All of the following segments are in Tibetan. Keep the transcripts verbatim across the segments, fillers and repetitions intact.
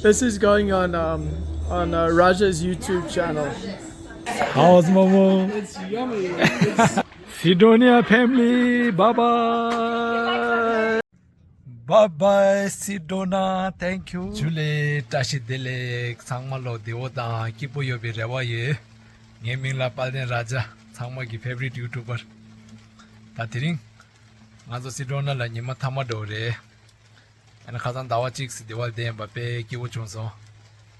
This is going on um, on uh, Raja's YouTube channel. How's Momo? It's yummy. It's Sidonia family, bye bye. Bye bye Sidonia, thank you. ཇུ་ལེ། བཀྲ་ཤིས་བདེ་ལེགས། ཚང་མ་ལོ་བདེ་བོ་དང་སྐྱིད་པོ་ཡོད་པའི་རེ་བ་ཡོད། ངའི་མིང་ལ་དཔལ་ལྡན་ར་ཇ། ཚང་མ་གི་ཕེ་ཝ་རིཊ་ཡུ་ཊུབ་པར། ད་དེ་རིང་ང་ཚོ་སི་ཌོ་ན་ལ་ཉི་མ་མཐའ་མ་འགྲོ་རེད། ཨ་ནི་ཁ་སང་ཟླ་བ་གཅིག་ཙམ་འདི་བར་བསྡད་ཡིན་པ་དཔེ་སྐྱིད་པོ་བྱུང་སོང་།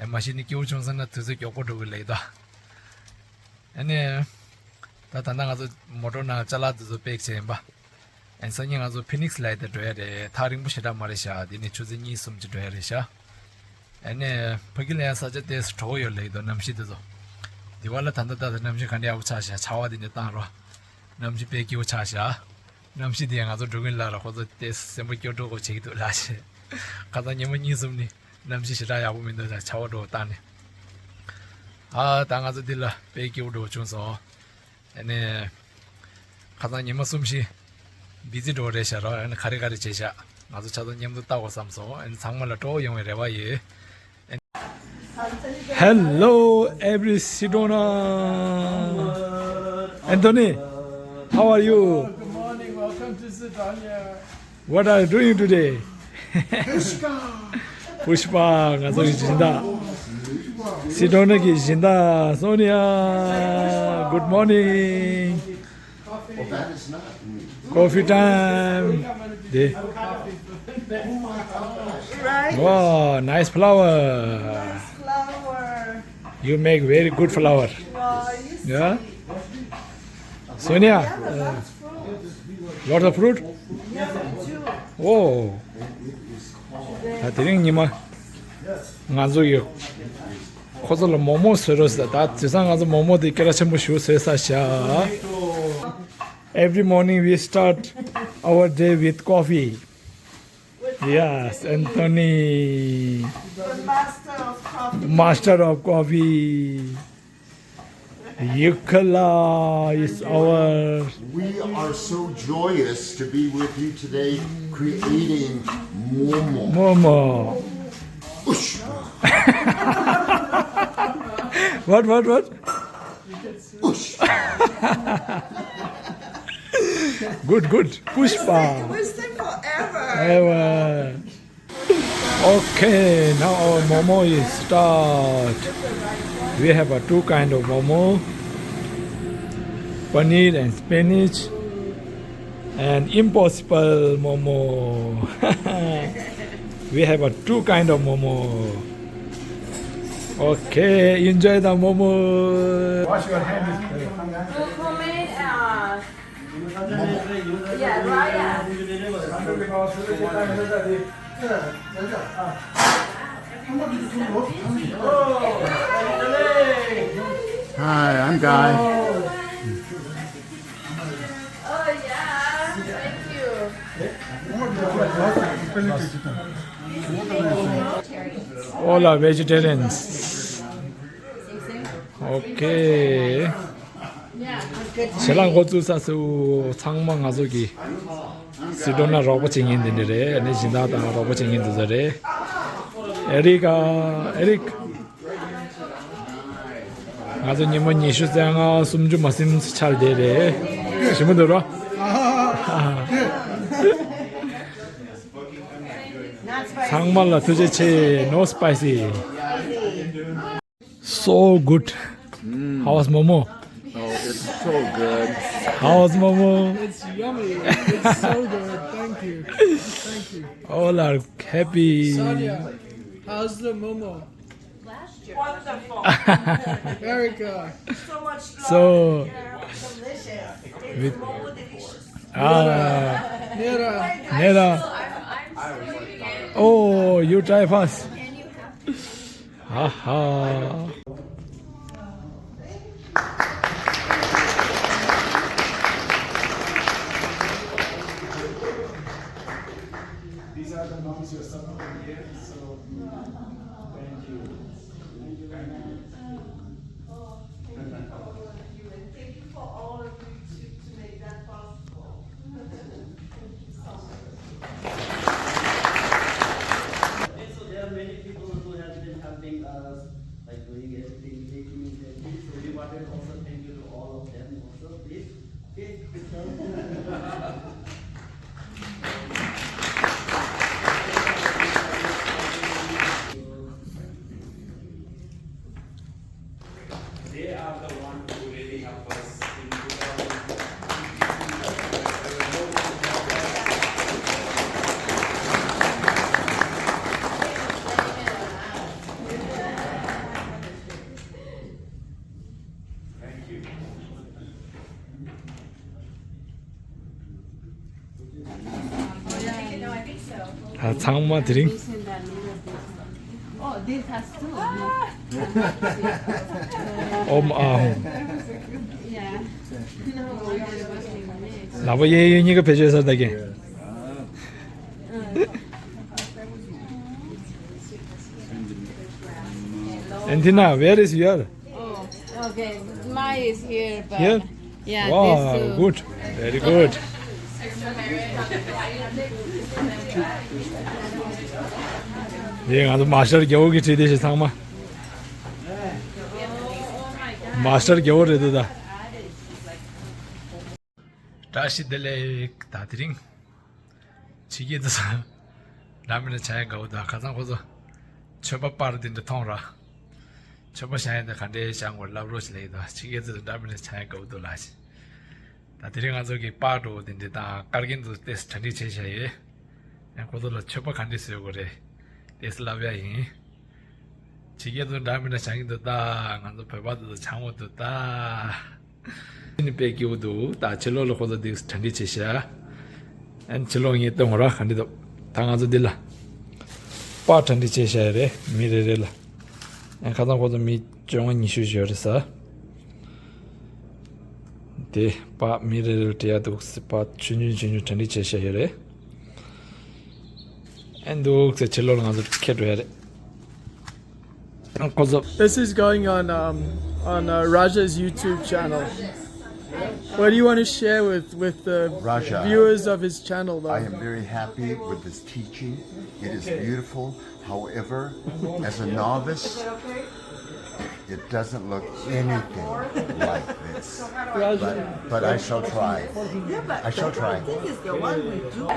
ཨེ་མ་གཞི་ནི་སྐྱིད་པོ་བྱུང་སོང་ན་དུས་ཚོད་མགྱོགས་པོ་འགྲོ་གི་ལེགས་ད། ཨ་ནི། ད་ད་ལྟ་ང་ཚོ་མོ་ཊ་ནང་ཅ་ལག་འདི་ཚོ་པེག་བྱས་ཡིན་པ། ཨ་ནི་སང་ཉིན་ང་ཚོ་ཕི་ནིག་སི་ལ་ཡ་ད་འགྲོ་ཡ་རེད། ཐག་རིང་པོ་ཞེ་དྲག་མ་རེད་ཤག་འདི་ནས་ཆུ་ཚོད་གཉིས་གསུམ་ཅིག་འགྲོ་ཡ་རེད་ཤག་ཨ་ནི་ཕ་གི་ལ་ཡ་ས་ཆ་དེ་དྲོ་པོ་ཡོད་ལེགས་དོ། གནམ་གཤིས་དེ་ཚོ། འདི་བ་ལ་ད་ལྟ་ད་ལྟ་གནམ་གཤིས་ག་འདྲ་ཡག་པོ་ཆགས་ཤག་ཆར་པ་དེ་འདྲ་བཏང་རོགས། གནམ་གཤིས་དཔེ་སྐྱིད་པོ་ཆགས་ཤག་གནམ་གཤིས་དེ་ང་ཚོ་འགྲོ་གིན་ལ་ར་ཁོ་ཚོ་དེ་སེམས་པ་སྐྱོ་སྤྲོ་གོ་བྱེད་ཀྱི་འདུག་ལ་ཞེས། ཁ་སང་ཉི་མ་གཉིས་གསུམ་ནི་གནམ་གཤིས་ཞེ་དྲག་ཡག་པོ་མི་འདུག་ད་ཆར་པ་འགྲོ་བ་བཏང་ནས། ཨ་ད་ང་ཚོ་འདི་ལ་དཔེ་སྐྱིད་པོ་འགྲོ་བྱུང་སོང་། ཨ་ནི། ཁ་སང་ཉི་མ་གསུམ་བཞི། བི་ཛི་འགྲོ་རེད་ཤག་རོགས། ཨ་ནི་ག་རེ་ག་རེ་བྱས་ཤག་ང་ཚོ་ཆ་ཚང་མཉམ་དུ་ལྟ་དགོས་བསམ་སོང་། ཨ་ནི་ཚང་མ་ལ་སྤྲོ་པོ་ཡོང་བའི་རེ་བ་ཡོད། Hello, every Sedona. Anthony, how are you? Good morning. Welcome to Sidonia. What are you doing today? Pushpa. Pushpa, ང་ཚོ་གི་སྦྱིན་བདག་སི་ཌོ་ན་གི་སྦྱིན་བདག་Sonia. Good morning. Coffee time. There. Right? Wow, nice flower. Nice flower. You make very good flower. Wow, you see. Yeah? Sonia, yeah, uh, lots of fruit? Yeah, we do. Oh. ད་དེ་རིང་ཉི་མ་ང་ཚོ་ཡོད། ཁོ་ཚོ་ལ་མོག་མོག་བཟོས་རོགས་ཟེར། ད་དེང་སང་ང་ཚོ་མོག་མོག་དེ་སྐད་གྲགས་ཆེན་པོ་ཞིག་བཟོས་ཚར་ཤག Every morning we start our day with coffee. Yes, Anthony. The master of coffee. Master of coffee. Yukala is our. We are so joyous to be with you today creating momo. Momo. Ush. What, what, what? Ush. Good, good. Pushpa. We stay forever. Ever. Okay, now our momo is start. We have a two kind of momo, paneer and spinach, and impossible momo. We have a two kind of momo. Okay, enjoy the momo. Wash your hands. Hi, I'm Guy. All are vegetarians. Okay. ཞལ་ལག་འགོ་བཙུགས་ས་སུ་ཚང་མ་ང་ཚོ་གི་སི་ཌོ་ན་རོགས་པ་བྱེད་མཁན་དེ་འདྲ་རེད། ཨ་ནི་སྦྱིན་བདག་དང་རོགས་པ་བྱེད་མཁན་དེ་ཚོ་རེད། ཨེ་རིག་ཨ་ཨེ་རིག་ང་ཚོ་ཉི་མ་ཉི་ཤུ་རྩ་ལྔ་སུམ་ཅུ་མ་ཟིན་ཆར་དེ་རེད། ཞིམ་པོ་འདུག་རོ། ཚང་མ་ལ་ཐུགས་རྗེ་ཆེ། No spicy. So good. Mm. How was momo? Oh, it's so good. How was momo? It's yummy. It's so good. Thank you. Thank you. All are happy. Sonia, how's the momo? Wonderful. Very good. So much love. So, delicious. It's with momo delicious. Ah. Nera. Nera. Oh, you try first. Ha ha. These are the moms you're supporting here, so thank you. Thank you. And so there are many people who have ཚང་མ་དེ་རིང་། ཨོམ་ཨ་ཧོམ། ལག་པ་གཡས་གཡོན་གཉིས་ཀ་བེད་སྤྱོད་ས་ད་གིན། Antenna, where is your? Oh, okay. Mine is here, but here? Yeah, wow, this too. Good. Very good. ཡེ་ང་ཚོ་མཱ་སི་ཊར་རྒྱལ་པོ་གི་བྲིས་དེ་ཞིག་ཚང་མ། མཱ་སི་ཊར་རྒྱལ་པོ་རེད་འདུག་ད། བཀྲ་ཤིས་བདེ་ལེགས། ད་དེ་རིང་། ཕྱི་རྒྱལ་དུ་ས། འདྲ་མི་འདྲ་བྱ་ཡ་དགའ་བོ་དང་ཁ་སང་ཁོ་ཚོ། མཆོད་པ་པར་དེ་འདྲ་མཐོང་ར། མཆོད་པ་བྱ་ཡ་དེ་ག་འདྲའི་བྱ་དགོས་ལབ་རོགས་ཞེས་ལབ་ཡོད་དོ། ཕྱི་རྒྱལ་དུ་འདྲ་མི་འདྲ་བྱ་ཡ་དགའ་བོ་འདུག་ལ་ཞེས། ད་དེ་རིང་ང་ཚོ་གི་པར་འགྲོ་བོ་དེ་འདྲ་དང་དཀར་རྒྱན་དུ་ཏེས་གྲ་སྒྲིག་བྱས་བཞག་ཡོད། ཡང་ཁོ་ཚོ་ལ་མཆོད་པ་ག་འདྲ་བཟོས་དགོས་རེད། ཏེས་ལབ་ཡ་ཡིན། ཕྱི་རྒྱལ་དུ་འདྲ་མི་འདྲ་བྱ་གི་འདུག་ད། ང་ཚོ་བོད་པ་དེ་ཚོ་བྱ་འོ་འདུག་ད། ནི་དཔེ་སྐྱིད་པོ་འདུག་ད་ཕྱི་ལོགས་ལ་ཁོ་ཚོ་འདི་གྲ་སྒྲིག་བྱས་ཤག་ཨན་ཕྱི་ལོགས་ངས་སྟོན་དགོས་ར་ག་འདྲ་འདུག་ད་ང་ཚོ་འདི་ལ་པར་གྲ་སྒྲིག་བྱས་ཤག་རེད། མི་རེ་རེ་ལ། ཨན་ཁ་སང་ཁོ་ཚོ་མི་བཅོ་ལྔ་ཉི་ཤུ་ཞིག་ཡོད་རེད་ས། དེ་པར་མི་རེ་རེ་ལ་སྤྲད་ཡ་འདུག་སེ་པར་ཆུང་ཆུང་ཆུང་ཆུང་གྲ་སྒྲིག་བྱས་ཤག་ཡོད་རེད། ཨན་འདུག་སེ་ཕྱི་ལོགས་ལ་ང་ཚོ་ཁྱེར་འགྲོ་ཡ་རེད། This is going on um, on uh, Raja's YouTube channel. What do you want to share with, with the Raja, viewers of his channel, though? I am very happy with this teaching. It is beautiful. However, as a novice, it doesn't look anything like this. But, but I shall try. Yeah, but I shall try. This is the one we do.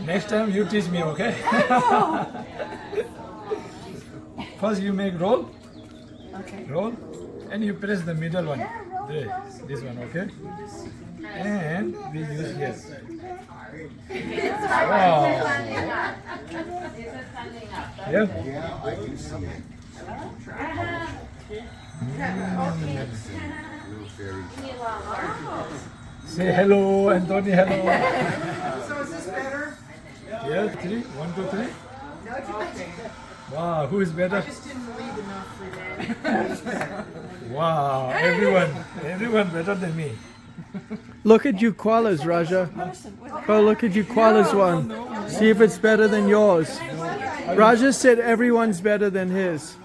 Next time you teach me, okay? First you make roll. Okay. Roll. And you press the middle one. There, this one, okay? And we use here. Wow. Yeah? Yeah, I do see it. Little fairy. Say hello, Anthony, hello. So is this better? Yeah, three. One, two, three. Wow, who is better? I just didn't believe enough for that. Wow, everyone, everyone better than me. Look at you koalas, Raja. Go look at you koalas one. See if it's better than yours. Raja said everyone's better than his.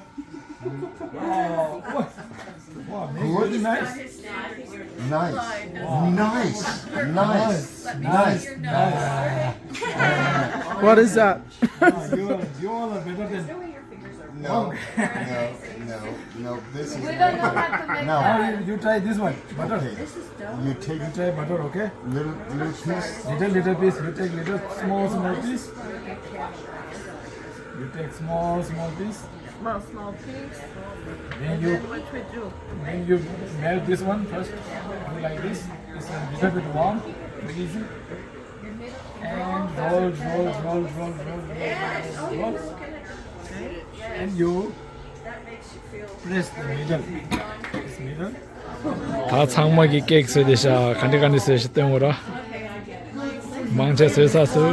Wow. Wow, good. Nice. Nice. Nice. Nice. Nice. What is that? Ah, you, you all are better than. No, no, no, no. This is. We don't know how to make. No. Now you, you try this one, butter. Okay. You take. You try butter, okay? Little, little piece. Little, little piece. You take little small, small piece. You take small, small piece. Small, small piece. Then you, then what we do? Then you melt this one first. Do like this. This one little bit warm. Very easy. And roll, roll, roll. And you press the middle. This middle. ད་ཚང་མ་གི་ཀེག་བཟོས་བསྡད་ཤག་ག་འདྲ་ག་འདྲ་བཟོས་ཤག་སྟོན་དགོས་ར། མང་ཆེ་བཟོས་ཚར་སོང་།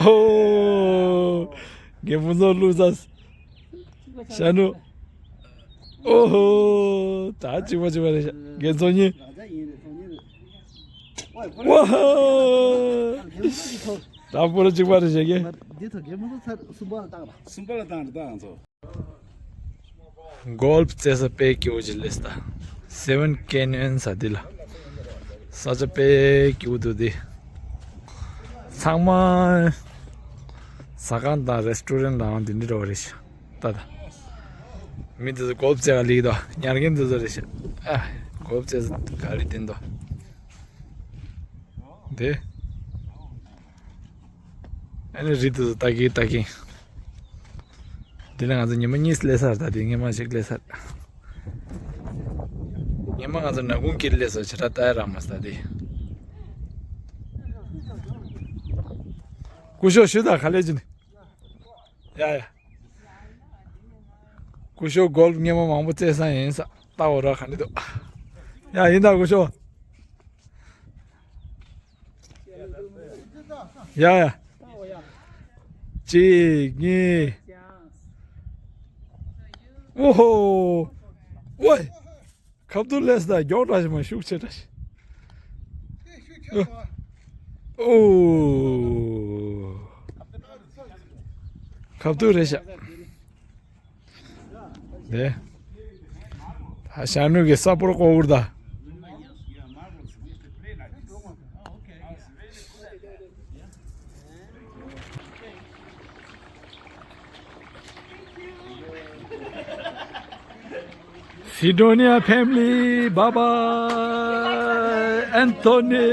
ཧོ། རྒན་པོ་ཚོ་བླུགས་ཚར། ཤ་ནུ། ཨོ་ཧོ། ད་གཅིག་པ་གཅིག་པ་རེད་ཤག་རྒན་ཚོགས་གཉིས། ཝ་ཧ། ད་པོ་ར་གཅིག་པ་རེད་ཤག་གི། འདི་ཐོག་རྒན་པོ་ཚོ་ཚར་གསུམ་པ་ལ་བཏང་ར། གསུམ་པ་ལ་བཏང་ར་ད་ང་ཚོ། གོལ་ཕ་རྩེ་ས་དཔེ་སྐྱིད་པོ་ཅིག་སླེབས་ད། སེ་ཝན་ཀེ་ནི་ཡོན་ས་འདི་ལ། ས་ཆ་དཔེ་སྐྱིད་པོ་འདུག་འདི། ཚང་མ་ཟ་ཁང་དང་རེ་སི་ཊོ་རན་ཊི་དང་འདི་འདྲ་འདྲ་བོ་རེད་ཤག་ད་ད། མི་འདི་ཚོ་གོལ་ཕ་རྩེ་ག་སླེབས་འདུག་ཉར་མཁན་འདི་ཚོ་རེད་ཤག་ཨ། གོལ་ཕ་རྩེ་ས་ག་རེ་བསྟན་འདུག་འདི། ཨ་ནི་རི་དེ་ཚོ་ལྟ་གིན་ལྟ་གིན། འདི་ལ་ང་ཚོ་ཉི་མ་གཉིས་སླེབས་ཚར། ད་དེ་སྔོན་མ་ཞིག་སླེབས་ཚར། སྔོན་མ་ང་ཚོ་ནག་ཁུང་དཀྱིལ་སླེབས་སོང་། བྱེ་བྲག་ལྟ་ཡ་རག་མ་སོང་ད་དེ། སྐུ་ཞབས་ཞུ་དང་ག་ལེ་ཅི་ནི། ཡ་ཡ། སྐུ་ཞབས་གོལ་ཕ་སྔོན་མ་མང་པོ་རྩེད་ས་ཡིན་ས། ལྟ་འོ་ར་ག་ནས་འདུག་ཡ་ཡིན་ད་སྐུ་ཞབས། ཡ་ཡ། གཅིག་གཉིས། ཨོ་ཧོ། ཝེ། ཁབ་ཏུ་ལས་ད་མགྱོགས་འདྲ་ཞིག་མ་ཤུགས་ཆེ་འདྲ་ཞིག་ཨོ། ཁབ་ཏུ་རེད་ཤག་དེ། ད་ཤ་ནུ་གི་ས་པོར་ཀོ་ཨུར་ད། Sidonia family, bye bye, Anthony.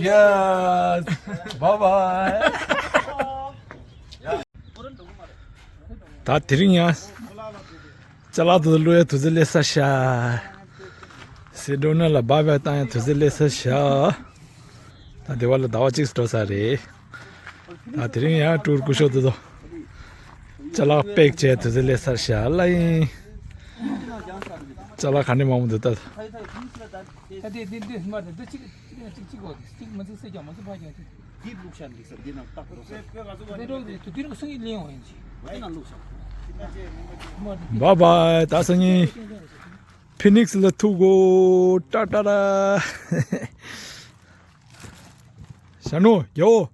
Yes, bye bye. ད་དེ་རིང་ཡང་ཅ་ལག་དེ་ཚོ་བླུག་ཡ་དུས་ཚོད་སླེབས་ས་ཤག་སི་ཌོ་ནི་ལ་བྷའི་བྷའི་བཏང་ཡ་དུས་ཚོད་སླེབས་ས་ཤག་ད་དེ་བ་ལ་ཟླ་བ་གཅིག་འགྲོ་ས་རེད། ད་དེ་རིང་ཡང་ཀྲུར་སྐུ་ཞབས་དེ་ཚོ་ཅ་ལག་པེག་བྱས་དུས་ཚོད་སླེབས་ས་ཤག་ལ་ཡིན། ཅ་ལག་ག་ནས་མང་པོ་འདུག་ད། ད་དེ་དེ་འདི་སྨ་རེད། འདི་གཅིག་གཅིག་གཅིག་གཅིག་གོ། གཅིག་མ་གཅིག་སེ་རྒྱ་མ་གཅིག་ཕ་རྒྱ་གཅིག་འདི་བླུགས་ཤར་འདི་ཟེར་འདི་ནང་བཏགས་འགྲོ་ཟེར། འདི་འགྲོ་ཟེར་དུ་དུས་རིང་སང་ཉིན་ལེན་འོང་ཡིན་ཅི། འདི་ནང་བླུགས་ཤར། སྨ་རེད། བཱའི་བཱའི། ད་སང་ཉིན་ཕི་ནིག་སི་ལ་ཐུག་གོ། ཏྲ་ཏྲ་ར། ཤ་ནུ་རྒྱལ་བོ།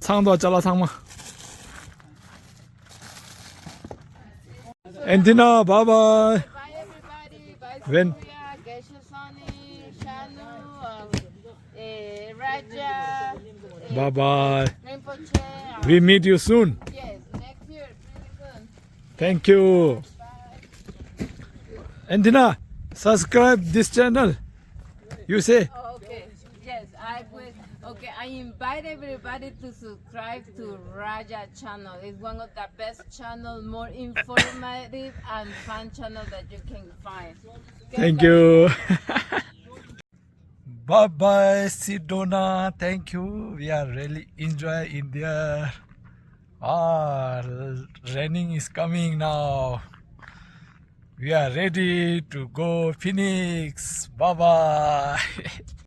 ཚང་དང་ཅ་ལག་ཚང་མ། Anthony, bye bye. Bye everybody. Bye, when Suya, Geshe Sani, Shanu, um, eh, Raja, eh, bye bye. Rinpoche, um, we meet you soon. Yes, next year, really soon. Thank you. Bye. Anthony, subscribe this channel. You say? Oh, okay. Yes, I will. Okay, I invite everybody to subscribe to Raja channel. It's one of the best channel, more informative and fun channel that you can find. Okay, thank you. Bye bye, Sedona. Thank you. We are really enjoy India. Ah, raining is coming now. We are ready to go Phoenix. Bye bye.